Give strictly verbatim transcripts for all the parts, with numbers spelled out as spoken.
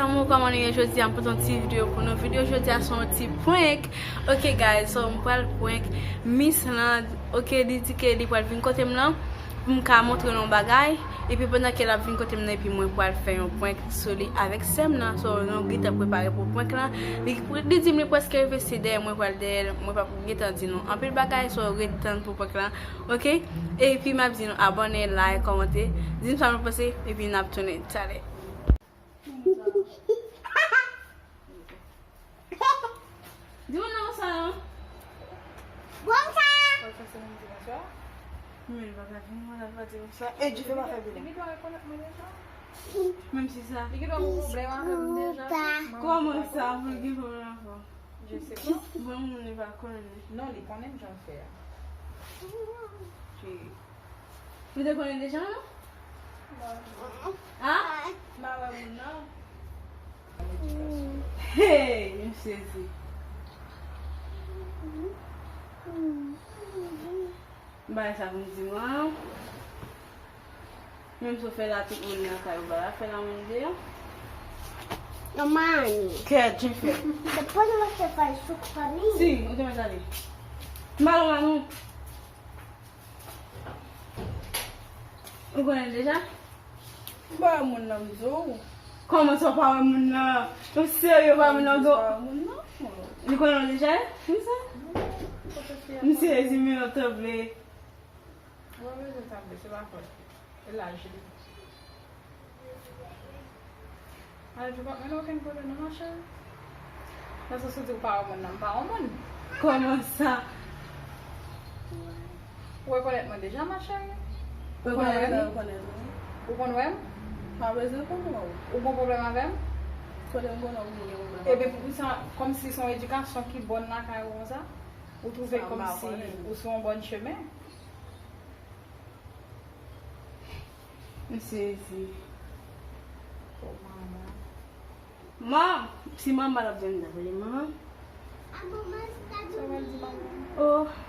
Amour, kòman nou ye jodi a? M pote yon ti videyo pou nou. Videyo jodi a se yon ti prank. Ok, guys, so m pral prank Miss lan. Ok, li di ke li pral vin kote m lan pou m ka montre l yon bagay. Epi pandan ke l ap vin kote m nan, epi mwen pral fè yon prank sou li avèk sè m nan. So, nou gentan prepare pou prank lan. Li, li di m li prèske rive, se dèyè mwen pral dèyè l. Mwen p ap gentan di nou anpil bagay, so ret tann pou prank lan. Ok? Epi m ap di nou abòne, like, kòmante, di m sa nou panse, epi n ap tounen talè. Di moun nan konsa non. Konsa. Konsa se moun di konsa? Men li pa ka vin, mwen la pa di konsa. E di fè pa fè bile. Li gen dwa rekonèt mwen deja. Menm si sa. Li gen dwa gen pwoblèm avè m deja. Kòman sa pou l gen pwoblèm avè w? Je sais pas. Bon, moun li pa konnen. Non, li konnen jan l fè a. Ou te konnen deja non? Ha? M pa wè moun nan. Hey, m sezi. M pa wè sa pou m di w an. Menm si w fè la tout moun nan kay ou pa la fè la moun deyò. Non, mami. Kèt, Jennifer. Depois você faz suco pra mim? Sim, eu tenho mais ali. M pa wè w la non. Ou konnen l deja? M pa wè moun nan m di w. Kòman sa w pa wè moun nan? Ou serye w pa wè moun nan m di w? M pa wè moun nan. Li konnen w deja? Konsa? M sezi men w tanble. Ou pa bezwen tanble, se pa fòt li. E laj li. Alvin pa mennen okenn kote non, ma cheri. Nan sans ou di ou pa wè moun nan, m pa wè moun. Kòman sa? Ou rekonèt mwen deja, ma cheri? Ou konn wè m? Ou konn wè m? Pa bezwen konnen w. Ou gon pwoblèm avè m? Kote m konnen w gen pwoblèm? Ebyen, pou sa, kòmsi se yon edikasyon ki bòn lakay ou konsa? Ou twouve kòmsi ou sou yon bòn chemen? M sezi. Oh, manman. Manman, si manman l ap vin nan, rele manman. Sa w pral di manman? Oh. Manman.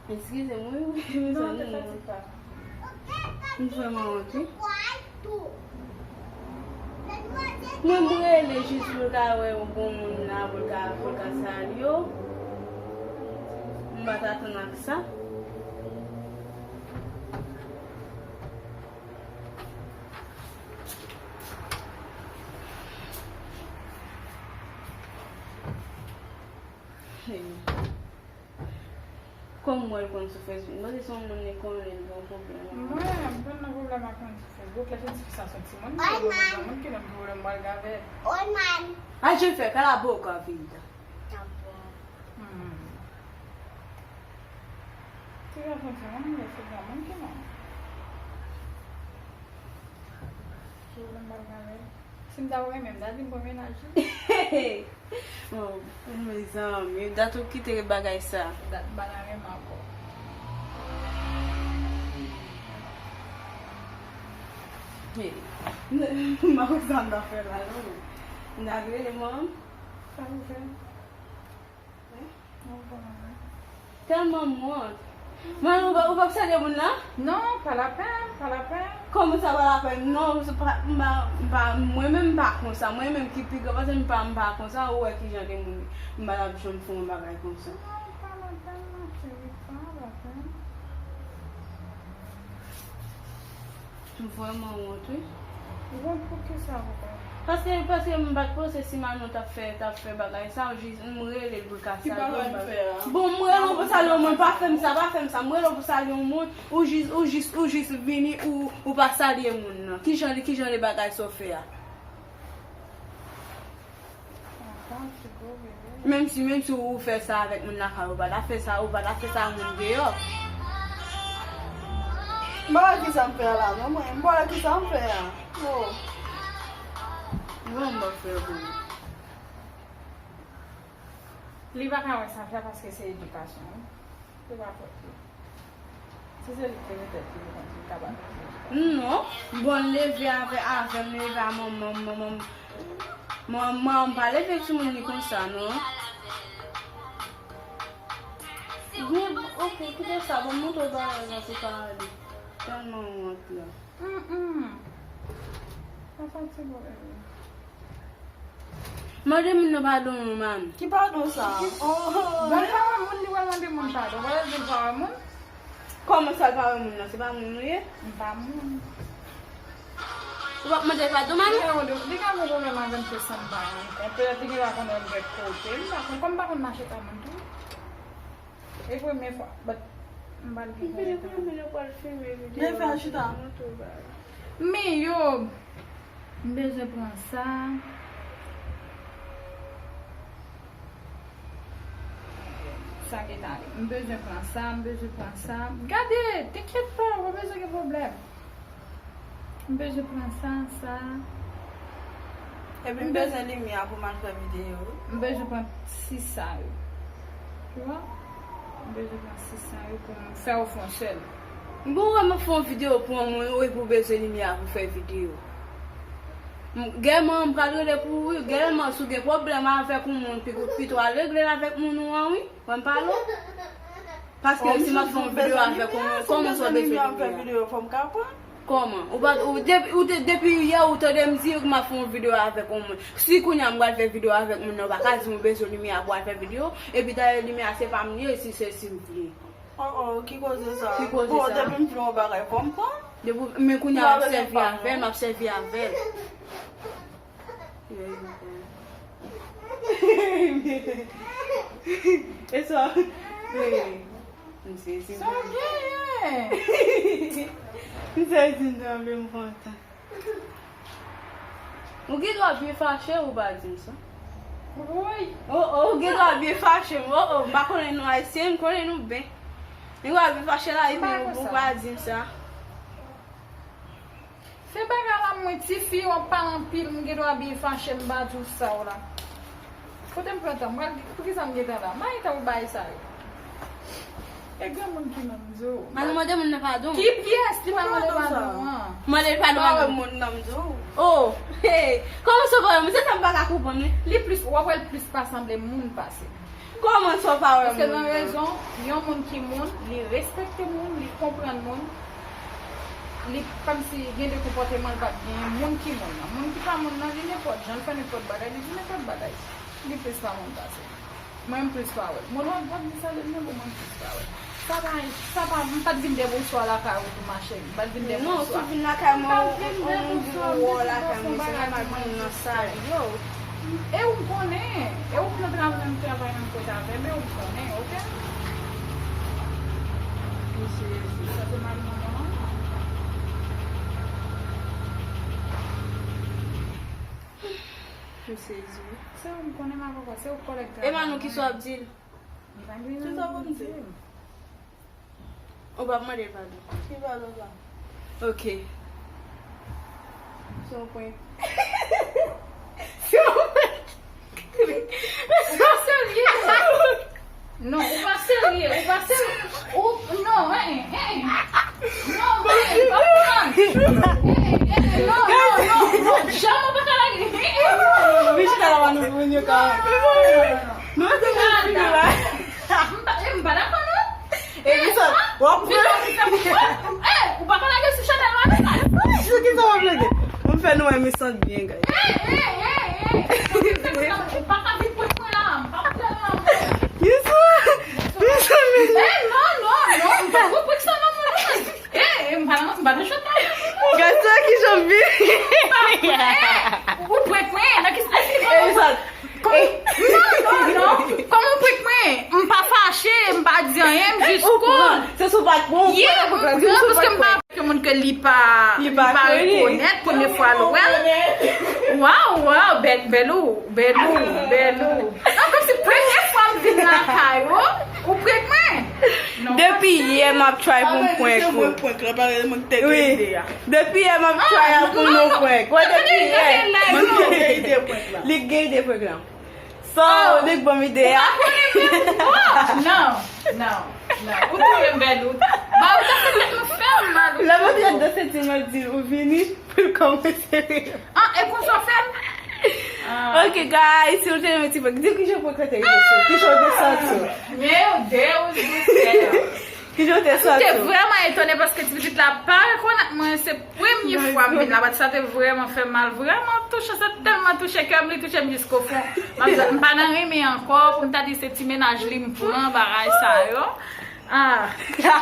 Eskize m, wi, wi, wi. Non, te fatig pa. M vrèman wont, wi. Mwen m rele jis pou l ka wè yon bon moun la, pou l ka, pou l ka salye w. M pa t atann ak sa. Hey. Kòm mwen l konn sou Facebook, m panse se yon moun li konnen li gen yon pwoblèm. Mwen, m pa nan pwoblèm ak moun sou Facebook. Lè se ti fi sa se yon timoun, m gen pwoblèm, moun ki nan pwoblèm m pral gade. Al Jennifer, cala a boca, vida. Tá bom. Hmm. Ti gason timoun, li se granmoun ki non. Pwoblèm m pral gade. Si m ta renmen, m ta di m pran mennaj li. Oh, mezanmi, dat ou kite bagay sa. Dat m pa nan renmen ankò. Hey, m pa konn sa m ta fè la, non. M ta rele manman m. Sa pou fè? Tèlman m wont. Mwen, ou pa, ou p ap salye moun nan? Non, pa lapèn, pa lapèn. Kòman sa pa lapèn? Non, se pa, m pa, m pa, mwen menm m pa konsa. Mwen menm ki pi gran, paske m pa, m pa konsa, ou wè kijan de moun. M pa t ap janm fè yon bagay konsa. Non, pa lapèn, ma chérie, pa lapèn. M vrèman wont, wi. Wont pou kisa ankò? Paske, paske m pa t panse si Manon t ap fè, t ap fè bagay sa, jis m rele l pou l ka salye m. Ki bagay m fè a? Bon, m rele w pou salye yon moun, pa fè m sa, pa fè m sa. M rele w pou salye yon moun, ou jis, ou jis, ou jis vini, ou, ou pa salye moun nan. Kijan li, kijan li bagay sa w fè a? Menm si, menm si ou fè sa avèk moun lakay ou, ou pa ta fè sa, ou pa ta fè sa ak moun deyò. M pa wè kisa m fè a la, non, mwen. M pa wè kisa m fè a. Oh. Bon, m pa fè pou ou. Li pa ka wè sa fè paske se edikasyon, wi. Se pa fòt li. Si se li ki te gen tèt li, li konn li ka ba tèt li. Non. Bon, l leve avè, avè m, leve a manman m, manman m. Manman m pa leve timoun li konsa, non. Bon, ok, kite sa, bon, m montre w bagay la pou pale. Tèlman wont la. Mm, mm. Sa santi bon, bebe. Mande moun nan padon non, man. Ki padon sa? Oh. Bon, li pa wè moun, li wè mande moun padon. Wè, li pa wè moun. Kòman sa, l pa wè moun nan? Se pa moun ou ye? M pa moun. Ou p ap mande l padon, man? Li ka wè, li ka gen pwoblèm avè m ke san m pa renkontre. Petèt li gen la konnen l gen kote. M pa konn, kòm m pa konn mache pa moun tou. E premye fwa, but m pa l gen konnen. M fin renmen yo pral filme videyo. Men fè a chita. Men yo, m bezwen pran sa. Sa gentan ale. M bezwen pran sa, m bezwen pran sa. Gade, t'inquiète pas, ou pa bezwen gen pwoblèm. M bezwen pran sa, sa. Epi m bezwen limyè pou m al fè videyo, wi. M bezwen pran sis sa yo. Tu vois? M bezwen pran sis sa yo pou m fè yo fè yon sèl. M bon, wè m ap fè yon videyo pou yon moun, wi, pou bezwen limyè pou fè videyo. M, gèman, m pral rele pou ou, wi. Gèman, si w gen pwoblèm avèk yon moun, pi, pito al regle l avèk moun ou an, wi. Wè m pale w? Paske si m ap fè yon videyo avèk yon moun, kòman sa w bezwen limyè? Kòman? Ou pa, ou, depi, ou te, depi yè ou tande m di w m ap fè yon videyo avèk yon moun. Si kounye a m pral fè videyo avèk moun nan, ou pa ka di m ou bezwen limyè pou al fè videyo. Epi dayè limyè a se pa m li ye, si se si m vle. Oh, oh, ki koze sa? Ki koze sa? Bon, depi m vle yon bagay, fò m pran. Depi, men kounye a m ap sèvi avè l, m ap sèvi avè l. E sa, m sezi. Sa w genyen? M sezi, m tranble, m kontan. Ou gen dwa byen fache, ou pa di m sa. Woy! Oh, oh, ou gen dwa byen fache. Oh, oh, m pa konnen nou Ayisyen, m konnen nou byen. Ou gen dwa byen fache la, epi ou pa di m sa. Fè bagay la, mwen, tifi, w ap pale anpil, m gen dwa byen fache, m pa di w sa w la. Kote m pran tan? M pral, poukisa m gen tan la? M pa gen tan pou bagay sa yo. E granmoun ki nan m di w. M al mande moun nan padon. Ki pyès li pa mande padon an? Mande l padon, pa wè moun nan m di w. Oh, hey, kòman sa w pa wè moun? Se sa m pa ka konprann, wi. Li plis, w ap wè l plis pa sanble moun pase. Kòman sa w pa wè moun nan? Paske nan rezon, yon moun ki moun, li respekte moun, li konprann moun, li kòmsi gen de konpòteman l pa t genyen moun ki moun nan. Moun ki pa moun nan, li nenpòt jan, l fè nenpòt bagay, li di nenpòt bagay. Li plis pa moun pase. Mwen, m plis pa wè l. Moun nan, w ap di sa, men bon, mwen, m plis pa wè l. Sa pa, sa pa, m pa t vin dè bonswa lakay ou tou, ma chérie. M pa t vin dè bonswa. Non, si w vin lakay mwen, ou, ou, ou, ou lakay mwen, se nòmal pou moun nan sal yo. E ou konnen, e ou nan travay, nan travay menm kote avè m, e ou konnen, oke? Mesye Jezi. Sa se mari manman an? M sezi. Se ou m konnen, ma papa, se ou kòlèg travay. E Manou, kisa w ap di l? Li pa gen anyen pou l di m. Ou p ap mande l padon? Ki padon sa? Ok. Se yon prank. Se yon prank. Ou pa serye. Non, ou pa serye. Ou pa serye. Ou, non, hein, hein. Non, hein, pa pran. Hein, hein, non, non, non, non. Janm ou pa ka lage. Hein, hein, non, non. Vin chita la, nou vin yo ka. Non, non, non, non. Nou te nan figi la. M pa, m pa dakò, non. E kisa? W ap pran? Eh, ou pa ka lage sou chanèl la, non. Sou kisa w ap lage? M fè nou wè m santi byen, guys. Eh, eh, eh, eh. Ou pa ka vin pran mwen la. M pa pran mwen la. Kisa? Kisa, men? Eh, non, non, non. M pa pran sa, non, non, non. Eh, eh, m pa nan, m pa nan chanèl. Gad sa ki jan vin. Eh, ou prank mwen, nan ki sa? Eh, sa. Kòm, non, non, non. Kòm ou prank mwen, m pa fache, m pa di anyen, m jis konn. Se sou pa t pran, ou pran, paske m pa ke moun ke li pa, li pa rekonèt, premye fwa l wè l. Waw, waw, bèl, bèl ou, bèl ou, bèl ou. Non, kòmsi premye fwa m vin lakay ou, ou prank mwen. Depi yè m ap try pou m prank ou. Mwen prank la, paske mwen te gen ide a. Depi yè m ap try pou nou prank. Wè depi yè. Mwen te gen ide prank la. Li gen ide prank la. So, li k ban m ide a. Non, non, non. Ou touye m bèl ou. Ba ou ta fè nou fè m mal. Lè mwen te nan senti m ap di ou vini pou l kòmanse. Ah, e konsa w fè l? Ah. Ok, guys, si w te renmen ti prank, di kijan prank la te rive sou, kijan w te santi w. Meu Deus do céu. Kijan w te M te santi w? Vrèman etone paske ti pitit la pa rekonèt mwen. Se premye fwa m vin la. Sa te vrèman fè m mal. Vrèman touche. Sa tèlman touche kè m, li touche m jiskofon. M ap di, m pa nan renmen ankò pou m ta di se ti mennaj li m pran, bagay sa yo. Ah,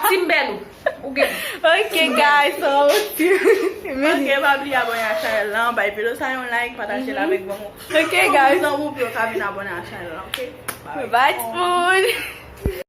Timbèlou, ou gen. Ok, guys, so, Ok, pa bliye abòne a chanèl lan, bay videyo sa yon like, pataje l avèk bon moun. Ok, guys. Zanmi w pou yo ka vin abòne a chanèl lan, ok? Bye, tout moun.